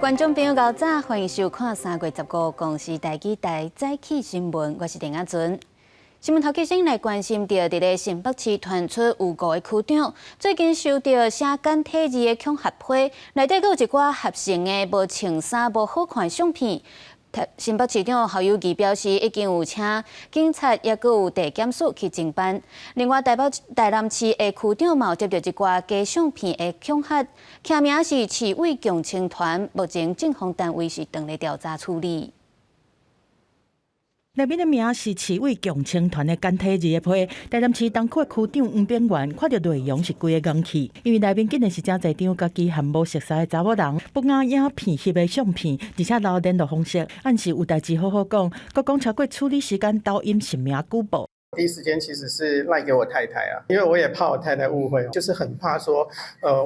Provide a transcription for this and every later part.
觀眾朋友，早歡迎收看3月15公視台語台早起新聞，我是鄭亞尊。新聞頭起先來關心著，佇咧新北市傳出有五个區長最近收著寫簡體字的恐嚇批，內底閣有一寡合成的無穿衫、無好看的相片。新北市長侯友宜表示，已經有請警察，抑閣有地檢署去偵辦。另外，台北台南市的區長嘛有接著一寡假相片的恐嚇，署名是市委共青團，目前政風單位是正咧調查處理。內面的名是市委共青團的簡體字的批，台南市東區的區長黃炳元看著內容是規个戇去，因為內面竟然是誠濟張家己和無熟似的查某人不雅影片翕的相片，而且留聯絡方式，暗示有代誌好好講，閣講超過處理時間抖音實名舉報。第一時間其實是 LINE 給我太太啊，因為我也怕我太太誤會，就是很怕說，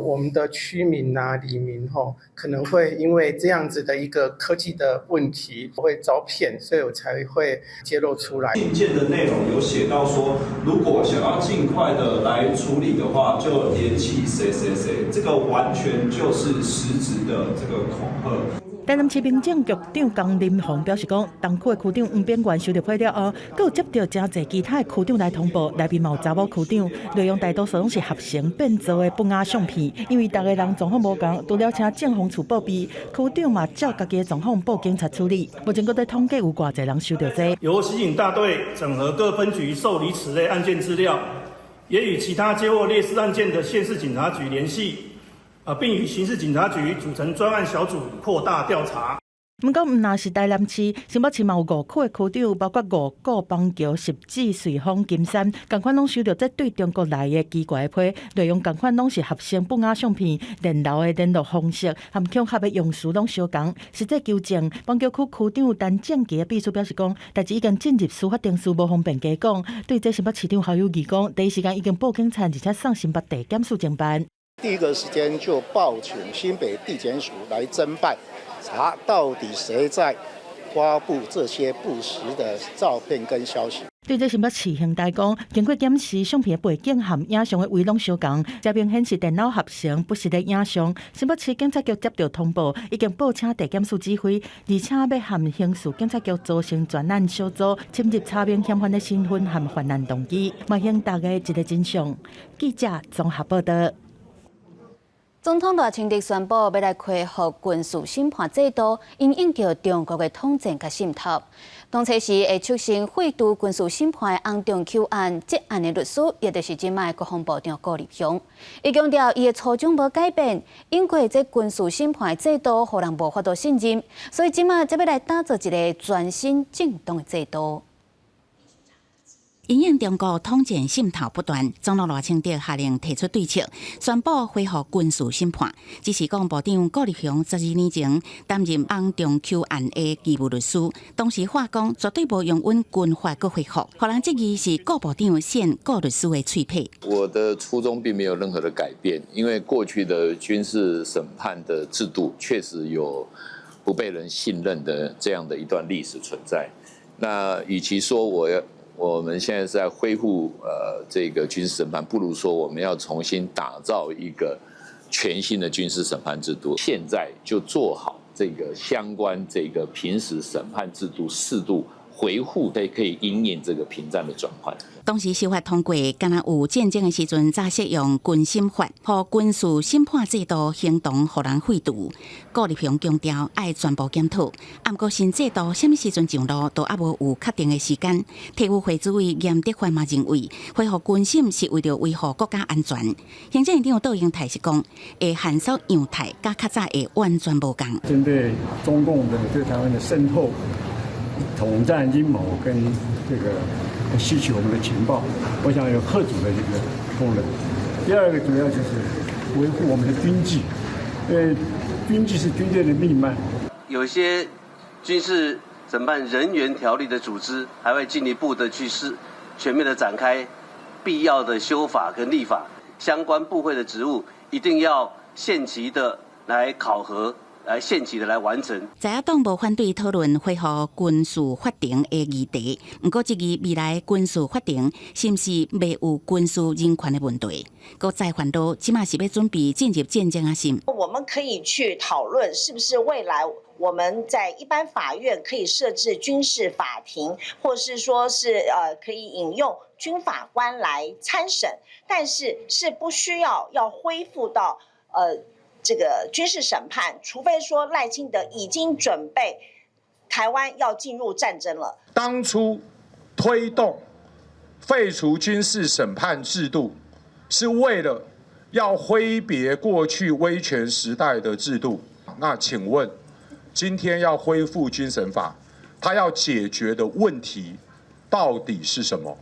我們的區民啊、里民吼，可能會因為這樣子的一個科技的問題會遭騙，所以我才會揭露出來。信件的內容有寫到說，如果想要盡快的來處理的話，就聯繫誰誰誰，這個完全就是實質的這個恐嚇。台南市民政局長江林宏表示講，東區的區長黃炳元收著批了後，閣有接著誠濟其他的區長來通報，內面嘛有查某區長，內容大多數攏是合成變造的不雅相片。因為逐个人狀況無仝，除了請政風處報備，區長嘛照家己的狀況報警察處理。目前閣咧統計有偌濟人收著這。由刑警大隊整合各分局受理此類案件資料，也與其他接獲類似案件的縣市警察局聯繫。啊，並與刑事警察局組成專案小組，擴大調查。毋過，毋但是台南市，新北市嘛有五區的區長，包括五股、板橋、汐止、瑞芳、金山，仝款攏收著這對中國來的奇怪的批，內容仝款攏是合成不雅相片，聯絡的聯絡方式和恐嚇的用詞攏相仝。實際求證，板橋區區長陳正奇的秘書表示講，代誌已經進入司法程序，無方便加講。對這新北市長侯友宜講，第一時間已經報警察，而且送新北地檢署偵辦。第一個時間就報請新北地檢署來偵辦，查到底誰在發布這些不實的照片跟消息。對這新北市刑大講，經過檢視相片的背景和影像的位攏相仝，這明顯是電腦合成不實的影像。新北市警察局接著通報，已經報請地檢署指揮，而且欲和刑事警察局組成專案小組，深入查明嫌犯的身份和犯案動機，嘛向大家一個真相。記者綜合報道。總統賴清德宣布欲來恢復軍事審判制度，因應著中國的統戰佮滲透。當初時會促成廢除軍事審判的洪仲丘案，這案的律師，也就是這擺國防部長顧立雄。伊強調，伊的初衷無改變，因為這軍事審判制度予人無法度信任，所以這擺才欲來打造一个全新正當的制度。因應中國統戰滲透不斷，總統賴清德下令提出對策，宣布恢復軍事審判。只是講部長顧立雄12年前擔任洪仲丘案的義務律師，當時話講絕對無容允軍法閣恢復，予人質疑是顧部長獻顧律師的喙皮。我的初衷並沒有任何的改變，因為過去的軍事審判的制度確實有不被人信任的這樣的一段歷史存在。那與其說我要我們現在是在恢復這個軍事審判，不如說我們要重新打造一個全新的軍事審判制度。現在就做好這個相關這個平時審判制度適度維護，可以因應這個平戰的轉換。當時修法通過，敢若有戰爭的時陣，才適用軍審法，予軍事審判制度形同予人廢除。顧立雄強調愛全部檢討，毋過新制度啥物時陣上路，都猶無有確定的時間。體育會主委嚴德發嘛認為，恢復軍審是為著維護國家安全。行政院長杜英台是講，會限縮樣態，佮較早會完全無仝。針對中共的對台灣的滲透、統戰陰謀跟這個吸取我們的情報，我想有嚇阻的這個功能。第二個主要就是維護我們的軍紀，因為軍紀是軍隊的命脈。有些軍事審判人員條例的組織，還會進一步的去試全面的展開必要的修法跟立法，相關部會的職務一定要限期的來考核。來限期的來完成。在野黨無反對討論恢復軍事法庭的議題，毋過質疑未來軍事法庭是毋是袂有軍事人權的問題？閣再煩惱，這馬是欲準備進入戰爭抑是？我們可以去討論，是不是未來我們在一般法院可以設置軍事法庭，或是說是可以引用軍法官來參審，但是是不需要要恢復到這個軍事審判，除非說賴清德已經準備台灣要進入戰爭了。當初推動廢除軍事審判制度，是為了要揮別過去威權時代的制度。那請問，今天要恢復軍審法，它要解決的問題到底是什麼？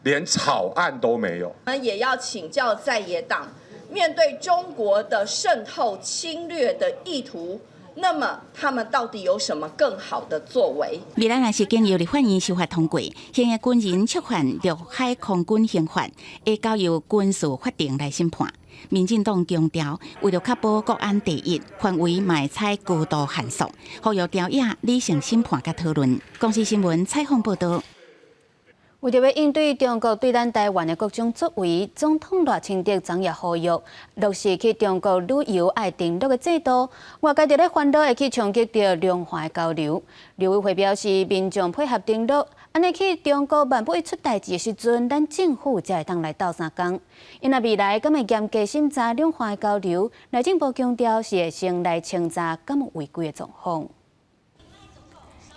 連草案都沒有。我們也要請教在野黨，面對中國的滲透侵略的意圖，那麼他們到底有什麼更好的作為？未來若是經由立法院修法通過，現役軍人觸犯陸海空軍刑法，會交由軍事法庭來審判。民進黨強調，為著確保國安第一，範圍嘛會採高度限縮，呼籲朝野理性審判佮討論。公視新聞採訪報導。為著欲應對中國對咱台灣的各種作為，總統賴清德昨夜呼籲落實去中國旅遊愛登錄的制度。外界佇咧煩惱會去衝擊著兩岸的交流。陸委會表示，民眾配合登錄，按呢去中國萬不一出代誌的時陣，咱政府才會當來鬥相共。伊若未來敢會嚴格審查兩岸的交流，內政部強調是會先來清查敢有違規的狀況。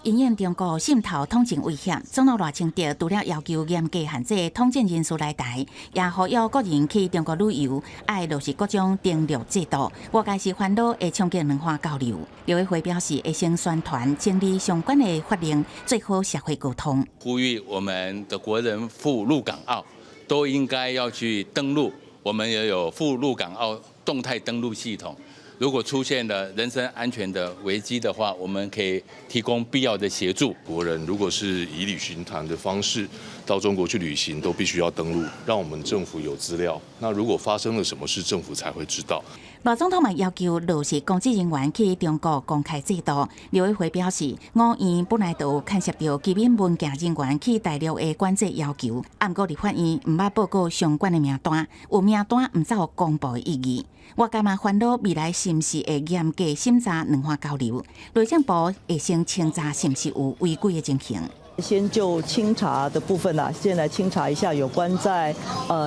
因應中國滲透統戰威脅，總統賴清德除了要求嚴格限制統戰人士來台，也呼籲國人去中國旅遊愛落實各種登錄制度。外界是煩惱會衝擊兩岸交流。陸委會表示，會先宣傳整理相關的法令，做好社會溝通。呼籲我們的國人赴陸港澳都應該要去登錄，我們也有赴陸港澳動態登錄系統。如果出現了人身安全的危機的話，我們可以提供必要的協助。國人如果是以旅行團的方式到中國去旅行，都必須要登錄，讓我們政府有資料。那如果發生了什麼事，政府才會知道。賴總統嘛要求落實公職人員去中國公開制度。陸委會表示，五院本來就有牽涉著機密文件人員去大陸的管制要求，毋過立法院毋捌報告相關的名單，有名單毋才有公布的意義。外界嘛煩惱未來是毋是會嚴格審查兩岸交流？內政部會先清查是毋是有違規的情形。先就清查的部分啊，先來清查一下有關在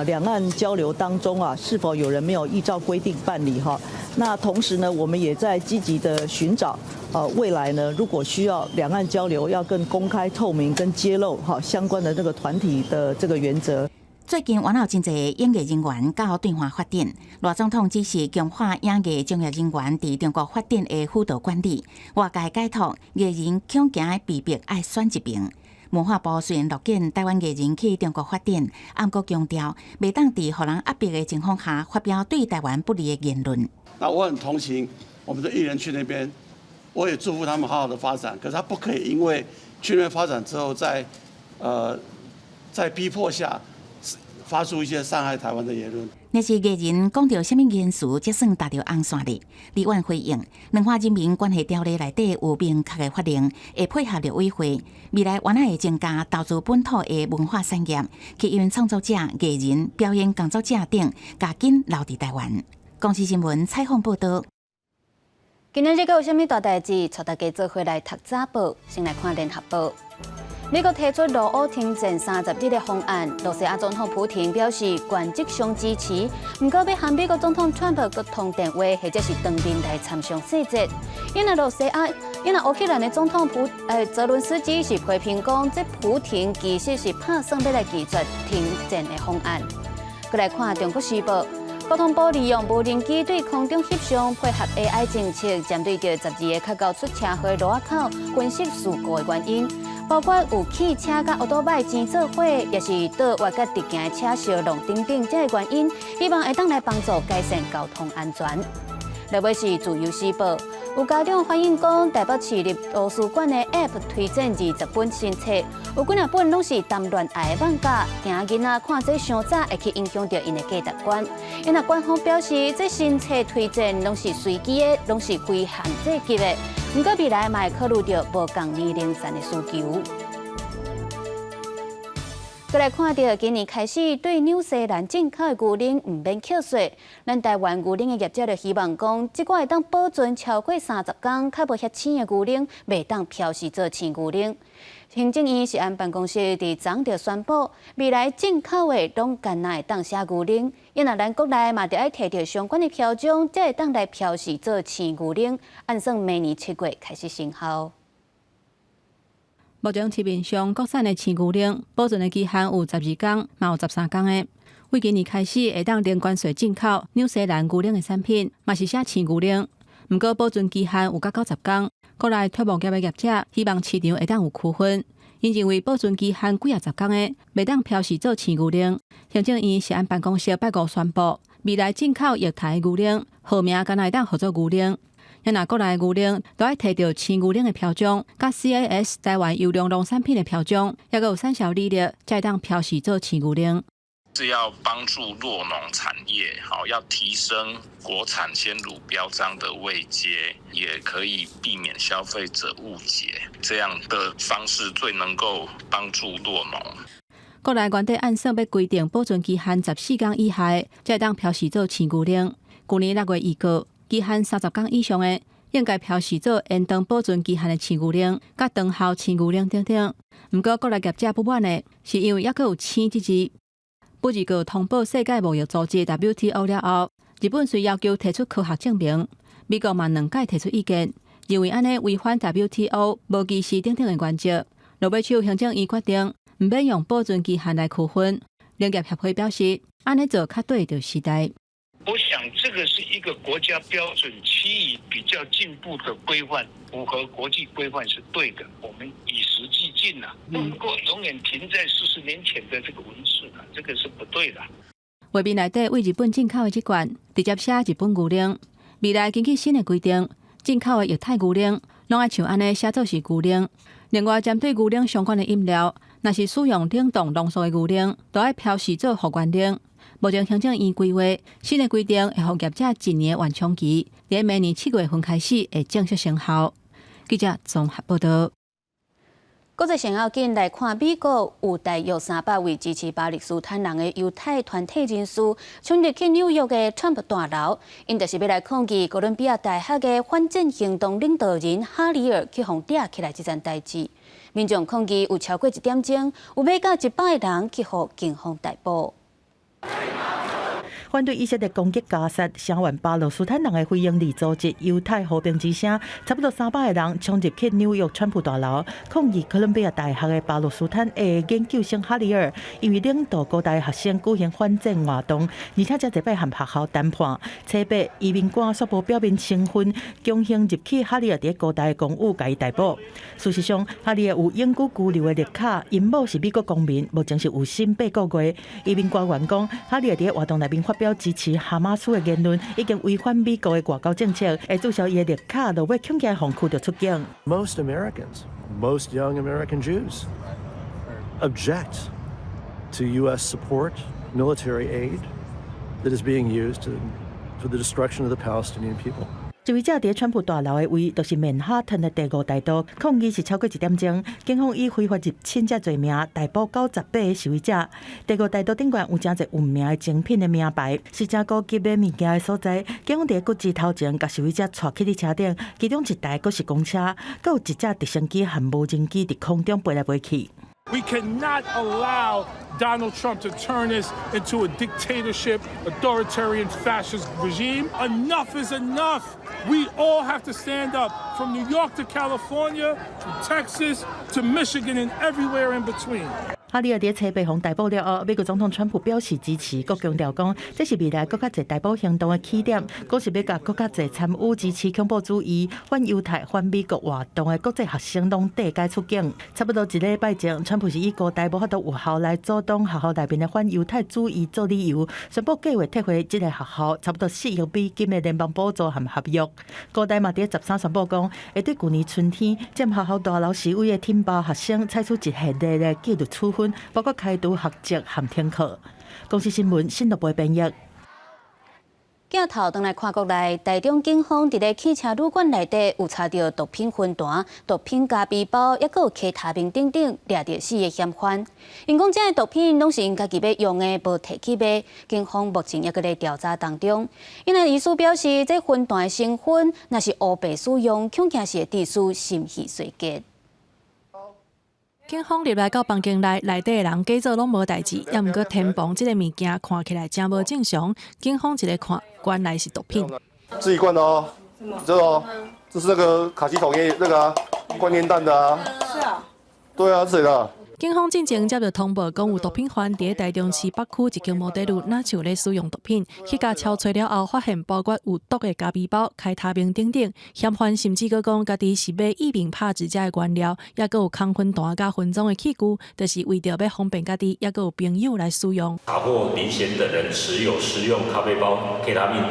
兩岸交流當中啊，是否有人沒有依照規定辦理哈？那同時呢，我們也在積極的尋找，未來呢，如果需要兩岸交流要更公開透明跟揭露哈相關的這個團體的這個原則。最近，原有真濟演藝人員到對岸發展，賴總統指示強化演藝專業人員佇中國發展的輔導管理。外界解讀藝人恐驚被迫愛選一邊。文化部雖然樂見台灣藝人去中國發展，毋過強調袂當佇予人壓迫的情況下發表對台灣不利的言論。那我很同情我們的藝人去那邊，我也祝福他們好好的發展。可是他不可以因為去那邊發展之後在逼迫下發出一些傷害台灣的言論。若是藝人講著啥物言辭，才算踏著紅線咧？立院回應，兩岸人民關係條例內底有明確的法令，會配合陸委會，未來原來會增加投資本土的文化產業，吸引創作者、藝人、表演工作者等，共緊留佇台灣。公視新聞採訪報導。今仔日閣有啥物大代誌？帶大家做伙來讀早報，先來看聯合報。美國提出俄烏停戰30日的方案，羅西亞總統普廷表示原則上支持，毋過欲和美國總統川普閣通電話，或者是當面來參詳細節。因為羅西亞，因為烏克蘭的總統澤倫斯基是批評講，這普廷其實是拍算欲來拒絕停戰的方案。閣來看《中國時報》，國防部利用無人機對空中翕相，配合 AI 偵測，針對著12个較𠢕出車禍的路仔口，分析事故的原因。包括有汽車佮歐多擺錢做伙，抑是倒彎佮直行的車相撞等等，這个原因，希望會當來幫助改善交通安全。落尾是自由時報，有家長反映講，台北市立圖書館的 App 推薦20本新冊，有幾若本攏是談戀愛的漫畫，驚囡仔看這傷早會去影響著𪜶的價值觀。因為館方表示，這新冊推薦攏是隨機的，攏是非限制級的。毋過未來嘛會考慮著無仝年齡層的需求。閣來看著今年開始對紐西蘭進口的牛奶毋免扣稅，咱台灣牛奶的業者就希望講，這擺會當保存超過30工，較無遐鮮的牛奶，袂當標示做鮮牛奶。行政院食安辦公室佇昨就宣布，未來進口的攏干焦會當寫牛奶，因為咱國內嘛著愛提著相關的標準，才會當來標示做鮮牛奶，按算明年7月開始生效。目前市面上國產的鮮牛奶保存的期限有12工，嘛有13工的。對今年開始會當零關稅進口紐西蘭牛奶的產品，嘛是寫鮮牛奶。毋過保存期限有到90工。國內畜牧業的業者希望市場會當有區分，𪜶認為保存期限幾仔十工的，袂當標示做鮮牛奶。行政院食安辦公室拜五宣布，未來進口液態牛奶，號名干焦會當號做牛奶。若國內牛奶都愛提著鮮牛奶的標章，佮 CAS 台灣優良農產品的標章，抑閣有產銷履歷，才會當標示做鮮牛奶。是要幫助酪農產業，好，要提升國產鮮乳標章的位階，也可以避免消費者誤解，這樣的方式最能夠幫助酪農。國內原底按算欲規定保存期限14工以下，才會當標示做鮮牛奶。舊年6月預告，期限30工以上的，應該標示做延長保存期限的鮮牛奶，佮長效鮮牛奶等等。毋過國內業者不滿的是因為猶閣有鮮這字。不二個通報世界貿易組織 WTO 了後，日本雖要求提出科學證明，美國嘛兩擺提出意見，認為按呢違反 WTO 無歧視等等的原則。落尾手行政院決定毋免用保存期限來區分。農業協會表示，按呢做較對著時代。我想這個是一個國家標準，趨於比較進步的規範，符合國際規範是對的。我們與時俱進啊，不能夠永遠停在40年前的這個文字啊，這個是不對的。畫面內底對日本進口的這罐，直接寫日本牛奶。未來根據新的規定，進口的液態牛奶攏愛像按呢寫做是牛奶。另外，針對牛奶相關的飲料，若是使用冷凍濃縮的牛奶，都愛標示做復原奶。目前行政院規劃新的規定，會予業者一年緩衝期，佇明年7月份開始會正式生效。記者綜合報道。國際上要緊來看，美國有大約300位支持巴勒斯坦人的猶太團體人士，衝入去紐約的川普大樓，𪜶就是欲來抗議哥倫比亞大學的反戰行動領導人哈里爾去予掠起來這件代誌。民眾抗議有超過一點鐘，有欲到100個人去予警方逮捕。反對以色列攻擊加薩、聲援巴勒斯坦人的非營利組織猶太和平之聲，差不多300個人衝入去紐約川普大樓，抗議哥倫比亞大學的巴勒斯坦的研究生哈里爾，因為領導哥大學生舉行反戰活動，而且這一擺和學校談判，初八移民官煞無表明身份，強行入去哈里爾佇哥大的公寓，共伊逮捕。事實上，哈里爾有永久居留的綠卡，𪜶某是美國公民，目前是有審八個月。移民官員講，哈里爾佇活動內面發表支持哈馬斯的言論，已經違反美國的外交政策，會註銷伊的綠卡，落尾恐驚予驅逐出境。 Most Americans, most young American Jews, object to U.S. support, military aid that is being used for the destruction of the Palestinian people. 示威者佇川普大樓的位，就是曼哈頓的第五大道，抗議是超過一點鐘，警方以非法入侵這罪名逮捕98個示威者。第五大道頂懸有誠濟有名的精品的名牌，是誠高級買物件的所在。警方佇骨子頭前，共示威者帶去佇車頂，其中一台閣是公車，閣有一隻直升機和無人機佇空中飛來飛去。 We cannot allow Donald Trump to turn this into a dictatorship, authoritarian fascist regime. Enough is enough. We all have to stand up from New York to California, from Texas to Michigan and everywhere in between. 哈里爾佇初八予逮捕了後，美國總統川普表示支持，閣強調講這是未來閣較濟逮捕行動的起點，講是欲共閣較濟參與支持恐怖主義、反猶太、反美國活動的國際學生攏遞解出境。差不多一禮拜前，川普是以高大無法度有效來阻擋學校內面的反猶太主義做理由，宣布計劃撤回這個學校差不多4億美金的聯邦補助和合約。高大嘛佇13宣布講，會對舊年春天佔學校大樓示威的挺罷學生採取一系列的紀律處分，包括開除學籍和停課。公視新聞新樂部編譯。鏡頭轉來看國內，台中警方佇咧汽車旅館內底有查著毒品薰彈、毒品咖啡包，抑閣有 K 他命等等，掠著四個嫌犯。𪜶講這个毒品攏是𪜶家己欲用的，無提去賣。警方目前抑閣咧調查當中。𪜶的醫師表示，這薰彈的成分若是烏白使用，恐驚是會致使心肺衰竭。警方入來到房間內，內底的人假做攏無代誌，猶毋過天棚這个物件看起來誠無正常。警方一个看，原來是毒品。自己灌的哦，這哦，這是那個卡其統煙那個啊，灌煙彈的啊。是啊。對啊，是誰的？警方進前接著通報，講有毒品犯佇台中市北區一間摩鐵旅，若像咧使用毒品，去共搜查了後，發現包括有毒的咖啡包、開他命等等，嫌犯甚至閣講家己是買異丙帕酯這个原料，抑閣有空薰彈佮分裝的器具，就是為著欲方便家己，抑閣有朋友來使用。查獲林賢等人持有使用咖啡包、K 他命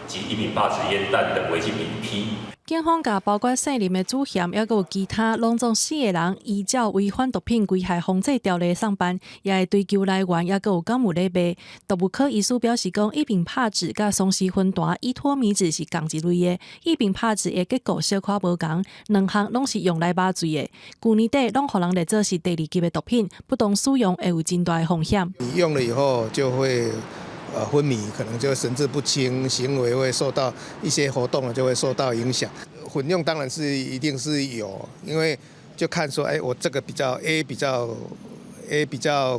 及異丙帕酯煙彈等違禁品一批。警方共包括姓林的主嫌，抑閣有其他攏總四个人，依照違反毒品危害防制條例送辦，也會追究來源，抑閣有敢有咧賣。毒物科醫師表示講，異丙帕酯佮鬆屍薰彈、依托咪酯是仝一類的，異丙帕酯的結構小可無仝，兩項攏是用來麻醉的。舊年底攏予人列做是第二級的毒品，不當使用會有真大的風險。你用了以後就會昏迷，可能就神志不清，行為會受到一些活動就會受到影響。混用當然是一定是有，因為就看說，哎，我這個比較 A 比較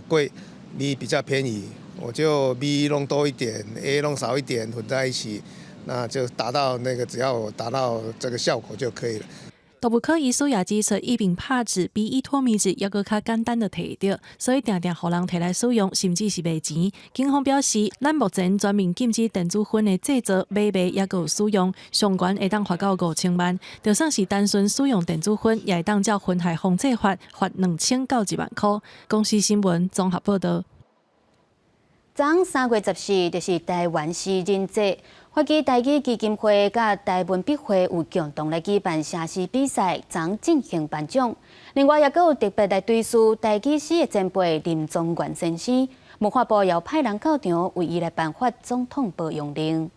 貴，B 比較便宜，我就 B 弄多一點，A 弄少一點，混在一起，那就達到那個只要我達到這個效果就可以了。毒物科醫師也指出，異丙帕酯比依托咪酯抑閣較簡單的提著，所以定定予人提來使用，甚至是賣錢。警方表示，咱目前全面禁止電子薰的製造、買賣，抑閣有使用，上懸會當罰到5000萬。就算是單純使用電子薰，也會當照薰害防制法罰2000到1萬箍。公視新聞綜合報導。昨昏3月14，就是台灣詩人節。發基台語基金會佮台文筆會有共同來舉辦寫詩比賽，昨昏進行頒獎。另外，也閣有特別來追思台語詩的前輩林宗元先生。文化部也派人到場為伊來頒發總統褒揚令。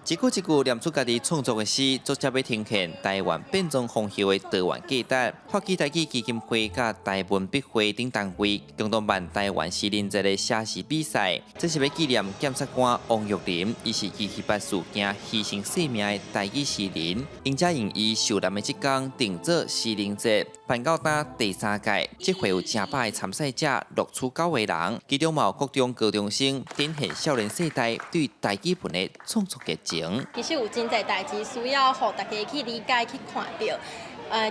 一句一句念出家己創作的詩，作者欲呈現台灣變裝豐富的多元價值。發基台語基金會佮台文筆會等單位共同辦台灣詩人節的寫詩比賽，這是欲紀念檢察官王玉林，伊是二二八事件犧牲性命的台語詩人，𪜶才用伊受難的這工定做詩人節，辦到今第三屆，這回有成百个參賽者，錄取九个人，其中嘛有國中高中生，展現少年世代對台語文的創作熱情。其實有真濟代誌需要予大家去理解、去看著。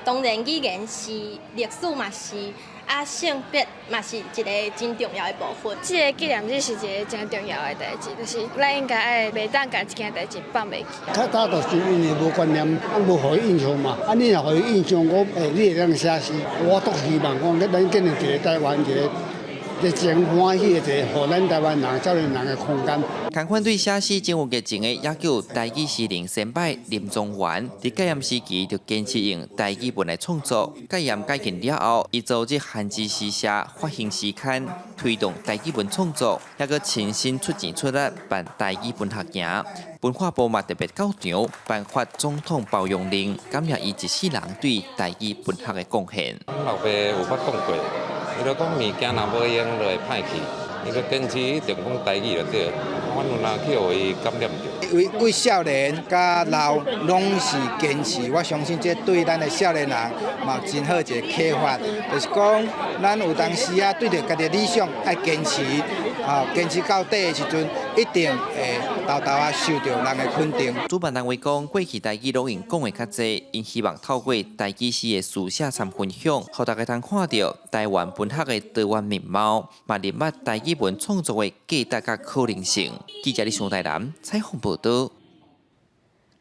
當然語言是歷史嘛是，啊性別嘛是一個真重要的部分。這个紀念日是一个真重要的代誌，就是咱應該愛袂當共這件代誌放袂記。較早就是因為無觀念，啊無予伊印象嘛。啊，你若予伊印象，講欸，你會當寫詩，我足希望講，咱建立一個台灣一個。熱情歡喜的一個，予咱台灣人、少年人的空間。仝款對寫詩真有熱情的，也叫台語詩人先輩林宗元，佇戒嚴時期就堅持用台語文來創作。戒嚴解禁了後，伊組織韓字詩社發行詩刊，推動台語文創作，抑閣親身出錢出力辦台語文學營。文化部嘛特別到場頒發總統褒揚令，感謝伊一世人對台語文學的貢獻。老爸有捌講過。伊就講物件若無用就會歹去，伊就堅持一定講台語就對。阮有若去予伊感染著。為為少年佮老攏是堅持，我相信這對咱的少年人嘛真好一個啟發，就是講咱有當時啊對著家己的理想愛堅持，吼，堅持到底的時陣，一定會沓沓仔受著人的肯定。主辦單位講，過去台語攏用講的較濟，𪜶希望透過台語詩的書寫參分享，予大家通看著台灣文學的多元面貌，嘛認捌台語文創作的價值佮可能性。記者李尚台南採訪報導。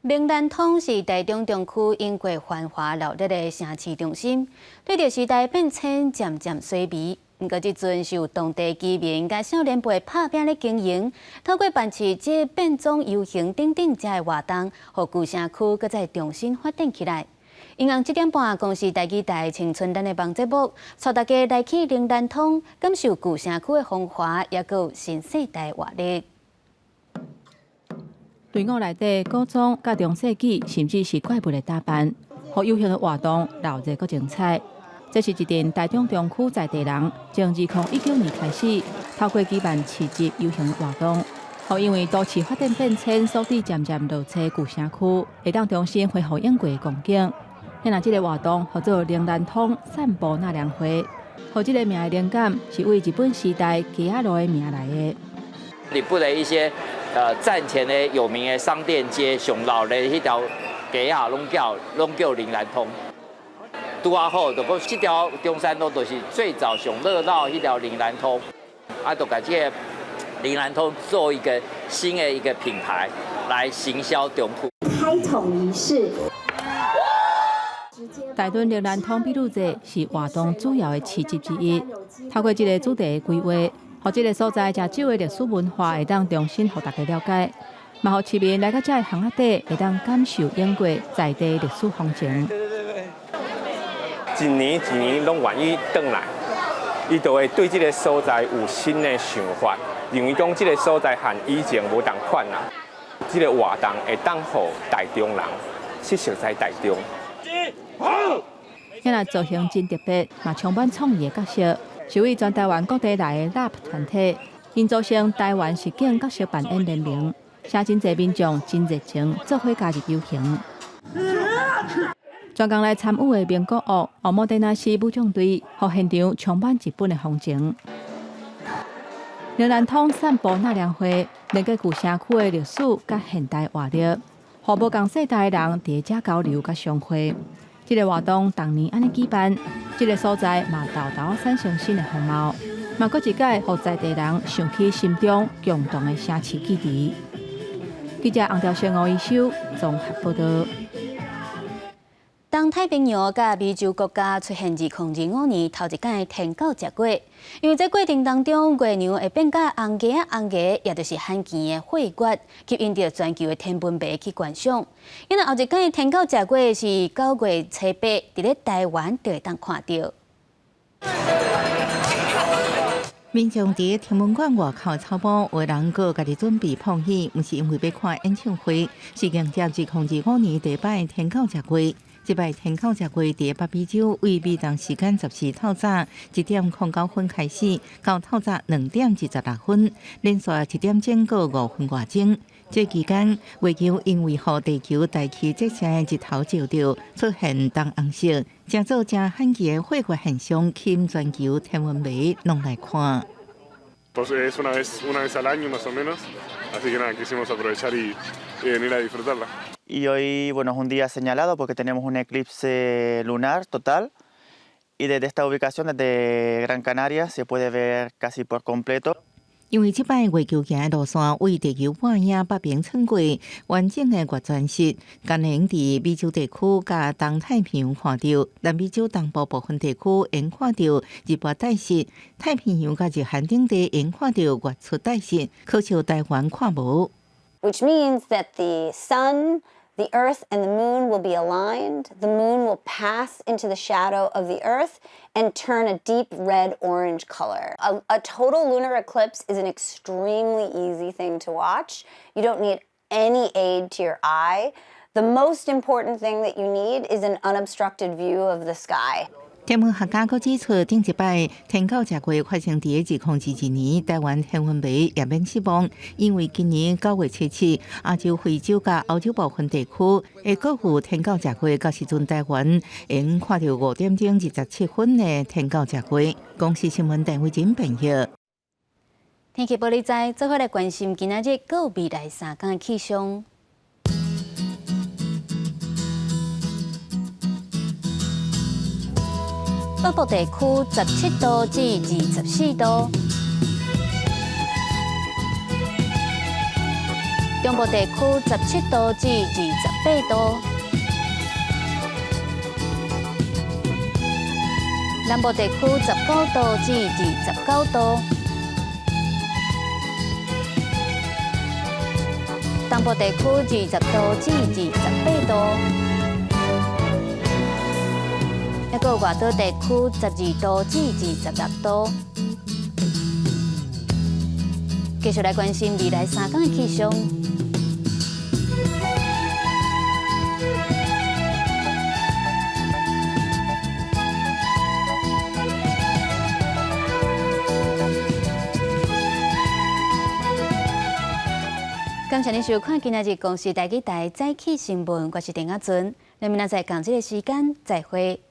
靈南通是台中中區永過繁華熱鬧的城市中心，隨著時代變遷，漸漸衰微。毋過這陣是有當地居民佮少年輩拍拚咧經營，透過辦市集、變裝遊行等等遮的活動，予舊城區閣再重新發展起來。晚昏7點半，公視台語台青春咱的夢節目，帶大家來去靈南通，感受舊城區的風華，抑閣有新世代活力。隊伍內底古裝、佮中世紀，甚至是怪物的打扮，予遊行的活動熱鬧閣精彩。這是一陣台中中區在地人，從2019年開始，透過舉辦市集遊行的活動，予因為都市發展變遷，所致漸漸落寞舊城區，會當重新恢復往過的光景。遐這個活動號做靈南通散步納涼會，予這個名的靈感是為日本時代街仔路的名來的。日本的一些戰前的有名的商店街，上老的彼條街仔，攏叫靈南通。拄仔好，就講這條中山路就是最早上熱鬧彼條靈南通，啊，就共這個靈南通做一個新的一個品牌來行銷中區。開桶儀式。台中靈南通美女節是活動主要的市集之一，透過這個主題的規劃，予這個所在誠少的歷史文化會當重新予大家了解，嘛予市民來到這个巷仔底會當感受永過在地歷史風情。一年一年攏願意轉來，伊就會對這個所在有新的想法，認為講這個所在和以前無仝款啦。這個活動會當予台中人去熟悉台中。遐造型真特別，嘛充滿創意的角色，是為全台灣各地來的 LARP 團體，𪜶組成台灣實境角色扮演聯盟，請真濟民眾真熱情，做伙加入遊行。專工來參與的名古屋奧莫德納斯武將隊，予現場充滿日本的風情。靈南通散步納涼會，連結舊城區的歷史佮現代活力，予無仝世代的人佇遮交流佮相會。這個活動逐年按呢舉辦，這個所在嘛沓沓產生新的風貌，嘛閣一擺予在地人想起心中共同的城市記憶。記者洪兆生、吳一修綜合報導。東太平洋佮美洲國家出現2025年頭一擺天狗食月，因為這過程當中，月娘會變甲紅牙紅牙，也就是罕見的血月，吸引著全球的天文迷去觀賞。因為後一擺天狗食月是9月初8，佇咧台灣就會當看著。民眾佇天文館外口草埔，有人閣家己準備碰椅，毋是因為欲看演唱會，是迎接2025年第一擺天狗食月。這擺天狗食月佇北美洲，為美東時間十四透早1點09分開始，到透早2點26分，連續1點鐘閣5分外鐘。這期間，月球因為予地球大氣折射的日頭照著，出現東紅色，成做誠罕見的血月現象，吸引全球天文迷攏來看。 Pues es una vez al año más o menos, así que nada, quisimos aprovechar y venir a disfrutarla. Y hoy, bueno, es un día señalado porque tenemos un eclipse lunar total y desde esta ubicación, desde Gran Canaria, se puede ver casi por completo. 因為這擺月球行的路線為地球半影北邊穿過，完整的月全食，敢若會佇美洲地區佮東太平洋看著，南美洲東部部分地區會看著日沒帶食，太平洋佮日韓頂地會看著月出帶食，可惜台灣看無。 Which means that the sun, the earth, and the moon will be aligned. The moon will pass into the shadow of the earth and turn a deep red orange color. A total lunar eclipse is an extremely easy thing to watch. You don't need any aid to your eye. The most important thing that you need is an unobstructed view of the sky. 天文學家閣指出，頂一擺天狗食月發生佇2022年，台灣天文迷也免失望，因為今年9月初7，亞洲、非洲佮歐洲部分地區會閣有天狗食月，到時陣台灣會看著5點鐘27分的天狗食月。公視新聞陳慧珍編譯。天氣報你知，做伙來關心今仔日閣未來三工的氣象。北部地區17度至24度，中部地區17度至28度，南部地區19度至29度，東部地區20度至28度。抑閣外島地區12度至26度。繼續來關心未來三工的氣象。感謝您收看今仔日公視台語台早起新聞，我是鄭亞尊，咱明仔載仝這个時間再會。